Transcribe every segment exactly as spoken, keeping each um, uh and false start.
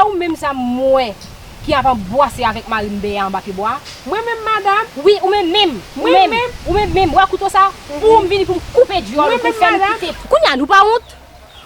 Ou menm sa m wè ki ap anbwase avèk mari m bèyè anba pye bwa a? Mwen menm, madanm? Wi, ou menm menm. Ou Mwen menm, menm? Ou menm menm. Ou wè kouto sa? Pou m vini pou m koupe dyòl ou, Mwen pou m fè menm, nou madanm? Kite. Kounye a, nou pa wont?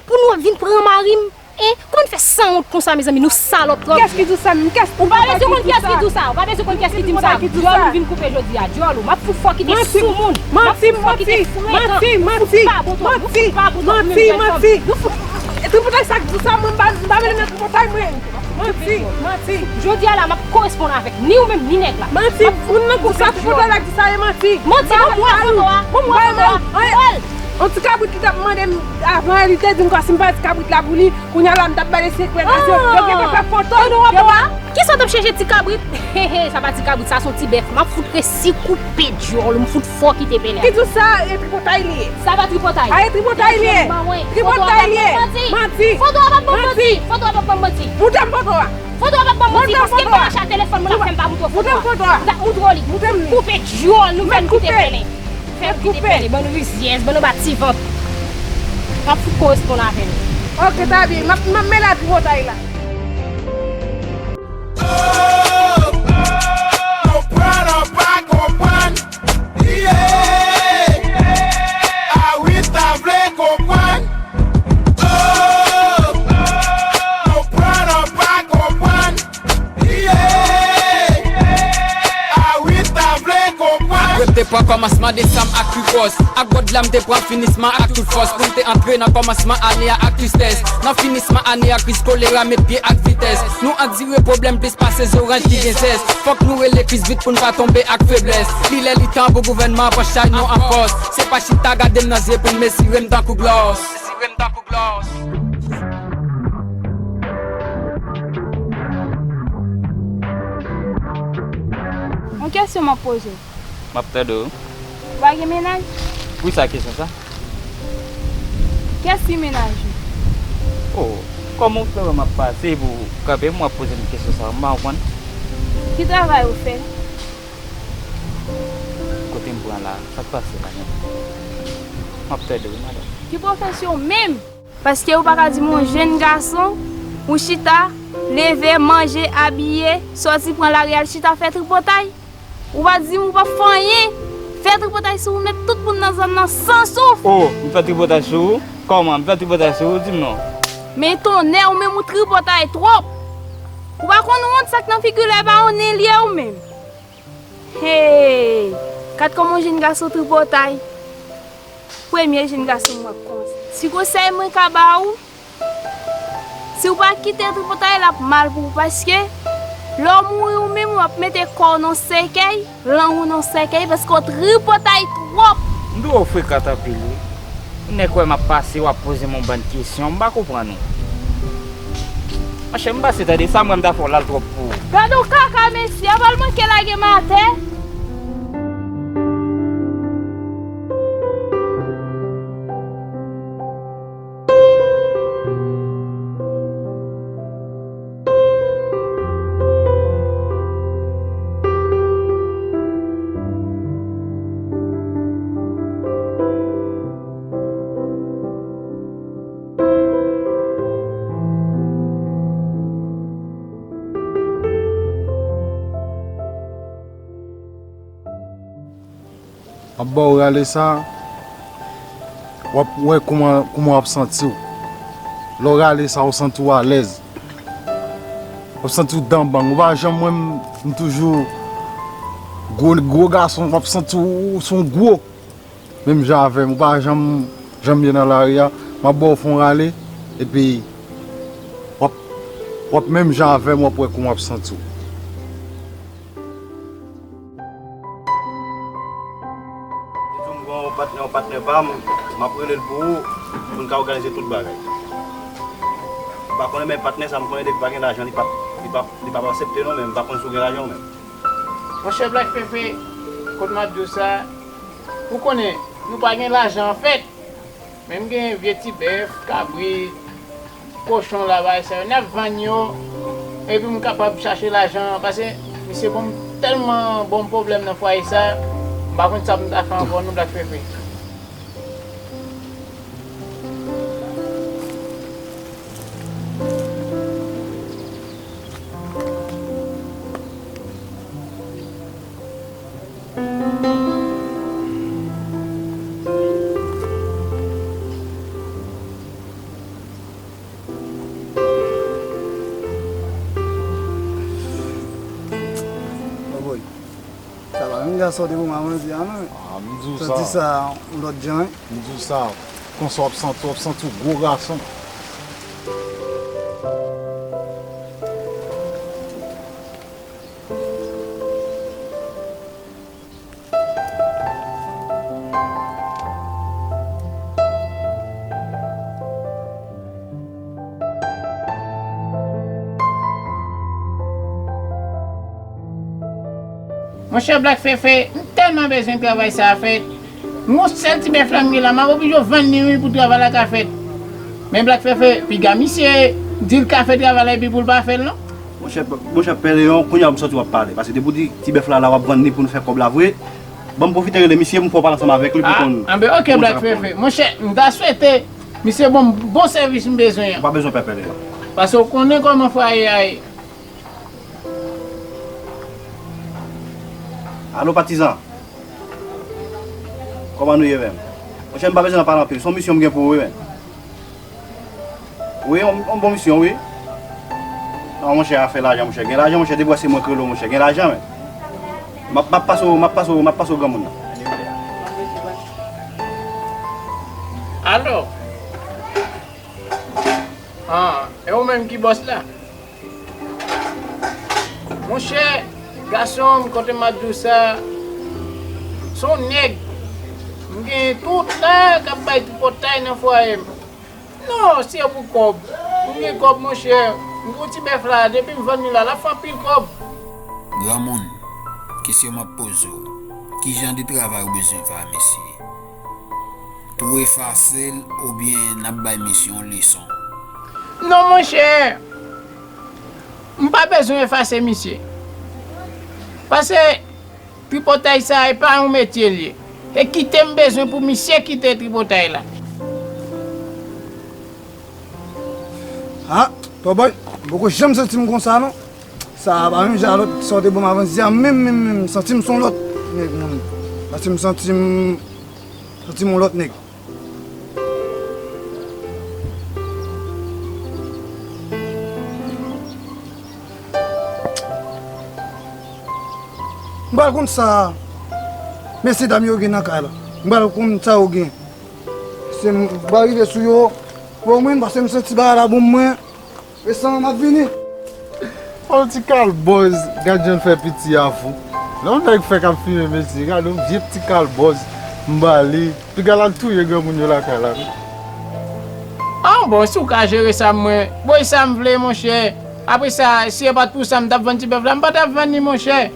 Pou nou ap vin pran mari m? Hein? Kòman n fè sanwont konsa, mezanmi? Nou salòp twòp. Kiyès ki di w sa menm? Kiyès Ou pa bezwen konn kiyès ki di w sa. Ou pa bezwen konn kiyès ki di m sa. Dyòl ou vin koupe jodi a. Dyòl ou. M ap fout fò kite soumoun. M ap fout fò kite frekan. M ap fout pa bon twòp. M ap fout pa bon twòp. Ou menm jèn fanm. Nou fout. E tripotay sa k di w sa, mwen m pa, m pa vle nan tripotay mwen. Manti, manti. Jodi a la, m ap koresponn avèk ni ou menm, ni nèg la. Manti, moun nan konsa, tripotay la k di sa, e manti. Manti, ban m wè foto a. Ban m wè foto a. Yon ti kabrit ki t ap mande m avan, li te di m kwa si m pa ti kabrit la pou li. Kounye a la, m t ap ba l sekrè, paske yo gentan fè foto. Ban nou wè foto a. Kisa w t ap chèche ti kabrit? He, he, sa pa ti kabrit, sa se yon ti bèf. M ap fout resi koupe dyòl ou, m fout fò kite pèlen. Ki di w sa, e tripotay li ye. Sa pa tripotay. A, e tripotay li ye. Tripotay li ye. Manti. Foto a p ap ban m manti. Foto a p ap ban m manti. Montre m foto a. Foto a p ap ban m manti, paske m pa mache ak telefòn mwen, l ap fè m pa montre w foto a. Montre m foto a. M t ap montre w li. Montre m li. Koupe dyòl nou, fè n kite pèlen. Fè n kite pèlen, bann rizyèz, bann anba ti vant. M ap fout koresponn avè nou. Ok, ta byen. M ap, m ap mele a tripotay la. Oh, oh, konprann an pa konprann. Yeah. Arita vle konprann. Oh, oh, konprann an pa konprann. Yeah. Arita vle konprann. Apre m te pran kòmansman desanm ak rikòs. Ak God la m te pran finisman ak tout fòs. Pou m te antre nan kòmansman ane a ak tristès. Nan finisman ane a, kriz kolera met pye ak vitès. Nou andire pwoblèm plis pase zoranj ki gen zès. Fòk nou rele Kris vit pou n pa tonbe ak feblès. Li lè li tan pou gouvènman an pran chay nou an fòs. Se pa chita gade m nan zye pou n mezire m tankou glòs. Yon kesyon m ap poze w. M ap tande w. Ou pa gen mennaj? Poukisa kesyon sa? Kiyès ki mennaj ou? Oh, kòman w fè wè m ap pase epi w kanpe m, w ap poze m kesyon sa a? M pa konprann. Ki travay ou fè? Kote m pran la, sa k pase la menm? M ap tande wi, madanm. Ki pwofesyon w menm? Paske ou pa ka di m yon jenn gason, ou chita, leve, manje, abiye, sòti pran lari al chita fè tripotay. Ou pa di m ou p ap fè anyen. Fè tripotay sou ou nèt, tout moun nan zòn nan san souf. Oh, m fè tripotay sou ou? Kòman? M fè tripotay sou ou? Di m non. Men tonnè, ou menm ou tripotay twòp. Ou pa konn wont, sa k nan figi w la e pa yon nen li ye ou menm. Hey! Gad kòman yon jenn gason tripotay. Premye jenn gason m wè k konsa. Ti konsèy mwen ka ba ou, si w pa kite tripotay, l ap mal pou ou, paske lè w mouri ou menm, w ap mete kò w nan sèkèy, lang ou nan sèkèy, paske w tripotay twòp. M di w frekan anpil wi. Nèg wè m ap pase, w ap poze m yon bann kesyon, m pa konprann ou. Monchè, m pase tande sa, m wè m ta fè w l al twòp pou ou. Gad yon kaka mesye, a pral manke lage m atè. M ap ba w rale sa, w ap wè kouman, kouman w ap santi w. Lè w rale sa, w santi w alèz. W ap santi w danbang. Ou pa janm wè m, m toujou gwo, gwo gason, w ap santi w, w se yon gwo. Menm jan avè m, ou pa janm, janm ye nan lari a, m ap ba w fè yon rale, epi w ap, w ap menm jan avè m, w ap wè kouman w ap santi w. Li di m gen yon patnè, yon patnè pa m, m ap rele l pou ou, pou n ka òganize tout bagay. M pa konnen, men patnè sa m konnen depi pa gen lajan, li p ap, li p ap, li p ap aksepte non, men m pa konn si w gen lajan ou menm. Monchè Black Fefe, kote m ap di w sa, ou konnen, nou pa gen lajan anfèt. Men m gen vye ti bèf, kabrit, kochon la, bagay sa yo. N ap vann yo, epi m kapab chache lajan an, paske misye ban m tèlman ban m pwoblèm nan fwaye sa, m pa konn sa pou m ta fè ankò non, Black Fefe. Gason de moman mwen di a non. Ah, m di w sa. Santi sa yon lòt jan wi. M di w sa. Konsa w ap santi, w ap santi w gwo gason. Monchè Black Fefe, m tèlman bezwen travay sa a fèt. M gon sèl ti bèf la m gen la, m ap oblije vann li wi pou travay la ka fèt. Men Black Fefe, piga misye di l ka fè travay la epi pou l pa fè l non. Monchè, monchè Pè Leyon, kounye a m santi w ap pale. Paske depi w di ti bèf la la w ap vann li pou n fè kòb la vre, ban m pwofite rele misye pou m fè w pale ansanm avèk li pou konn. Ah, anben ok Black Fefe. Monchè, m ta swete misye ban m bon sèvis m bezwen an. Ou pa bezwen pè Pè Leyon. Paske w konnen kòman fwaye a ye. Alo patizan. Kòman nou ye menm? Monchè m pa bezwen nan pale anpil, se yon misyon m gen pou ou wi menm. Wi, yon, yon bon misyon, wi. Non, monchè, afè lajan, monchè. Gen lajan, monchè, depi w wè se mwen k rele w, monchè. Gen lajan, men. M ap, m ap pase w, m ap pase w, m ap pase w granmoun nan. Alo? Ah, e ou menm ki bòs la? Monchè, gason m, kote m ap di w sa, se yon nèg m gen tout la k ap bay tripotay nan fwaye m. Non, se pou kòb. M gen kòb, monchè. M gon ti bèf la, depi m vann li la, l ap fè anpil kòb. Granmoun, kesyon m ap poze w, ki jan de travay ou bezwen fè a mesye? Tou efase l oubyen n ap bay misye yon leson? Non, monchè. M pa bezwen efase misye. Paske tripotay sa a, e pa yon metye l ye. E kite m bezwen pou misye kite tripotay la. Ah, Tòbòy, m poko janm santi m konsa non. Sa a pa menm jan a lòt sa w te ban m avan yè a menm, menm, menm. M santi m se yon lòt nèg menm. Paske m santi m, santi m yon lòt nèg. M pral konn sa mesye dam yo gen nan kay la. M pral konn sa yo gen. Se m pral rive sou yo. Bon mwen, paske m santi bagay la bon mwen. Resan m ap vini. Yon ti kalbòz, gad jan l fè piti a fou. Lè yon nèg fèk ap fimen mesye, gade yon vye ti kalbòz m ba li. Piga l al touye granmoun yo lakay la wi. Ah bon, si w ka jere sa mwen, bon e sa m vle monchè. Apre sa, si e pa t pou sa m t ap vann ti bèf la, m pa t ap vann li monchè.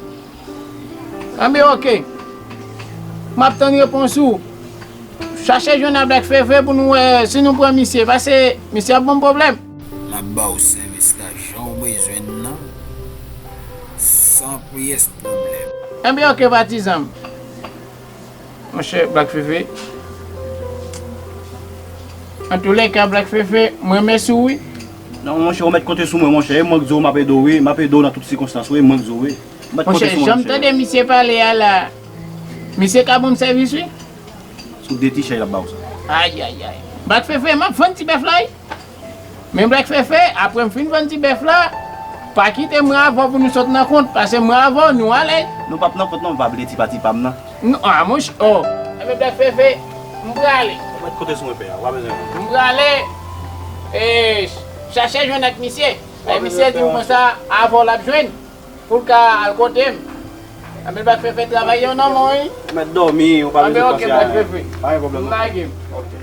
Anben ok. M ap tann repons ou. Chache jwenn a Black Fefe pou nou wè si nou pran misye, paske misye ap ban m pwoblèm. M ap ba w sèvis la jan w bezwen l nan, san pyès pwoblèm. Anben ok patizan m. Monchè Black Fefe. Antoulèka Black Fefe, m renmèsye w wi. Non monchè, ou mèt konte sou mwen monchè, e mwen k di w m ap ede w wi, m ap ede w nan tout sikonstans wi, e mwen k di w wi. Monchè, jan m tande misye pale a la, misye ka ban m sèvis wi. Sou de ti chay l ap ba w sa. Ayayay. Black Fefe, m ap vann ti bèf la wi. Men Black Fefe, apre m fin vann ti bèf la, pa kite mwen avè w pou nou sot nan kont, paske mwen avè w, nou alèz. Nou p ap nan kont non, m pa bliye ti pati pa m nan. Non, a monchè, oh. Ebyen Black Fefe, m prale. Ou mèt konte sou mwen pè a, ou pa bezwen. M prale, e, chache jwenn ak misye. E misye di m konsa, avè w l ap jwenn, pou l ka al kote m. Anben Black Fefe travay yo nan men w wi. Ou mèt dòmi, ou pa bezwen panse a anyen. Pa gen pwoblèm non.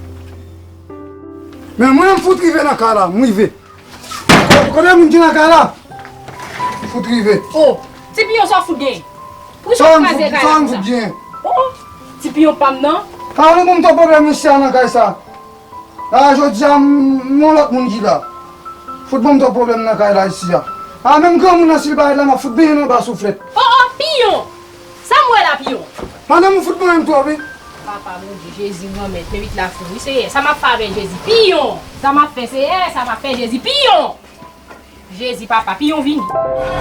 Men mwen menm m fout rive nan kay la, m rive. Kote moun ki nan kay la? M fout rive. Oh, ti piyon sa w fout genyen? Poukisa w kraze kay la konsa? Oh, ti piyon pa m nan. Pa vin ban m twòp pwoblèm mesye a nan kay sa. A jodi a m yon lòt moun ki la. Fout ban m twòp pwoblèm nan kay la isi a. A menm granmoun nan si l pa ret la m ap fout benyen l anba souflèt. Oh oh piyon! Sa m wè la piyon? Madanm ou fout benyen m twòp wi. Papa Bondye Jezi granmèt men vit la fou wi Seyè sa m ap fè avè Jezi piyon! Sa m ap fè Seyè sa m ap fè Jezi piyon! Jezi papa, piyon vini.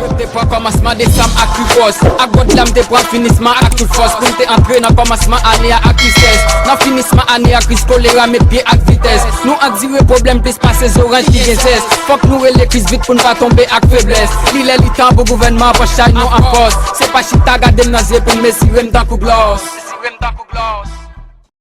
Mwen te pran kòmansman desanm ak trifòs. Ak bòd la m te pran finisman ak tout fòs. Pou m te antre nan kòmansman ane a ak tristès. Nan finisman ane a kriz kolera met pye ak vitès. Nou andire pwoblèm plis pase zoranj ki gen zès. Fòk nou rele kriz vit pou n pa tonbe ak feblès. Li lè li tan pou gouvènman an pran chay nou an fòs. Se pa chita gade m nan zye pou n mezire m tankou glòs.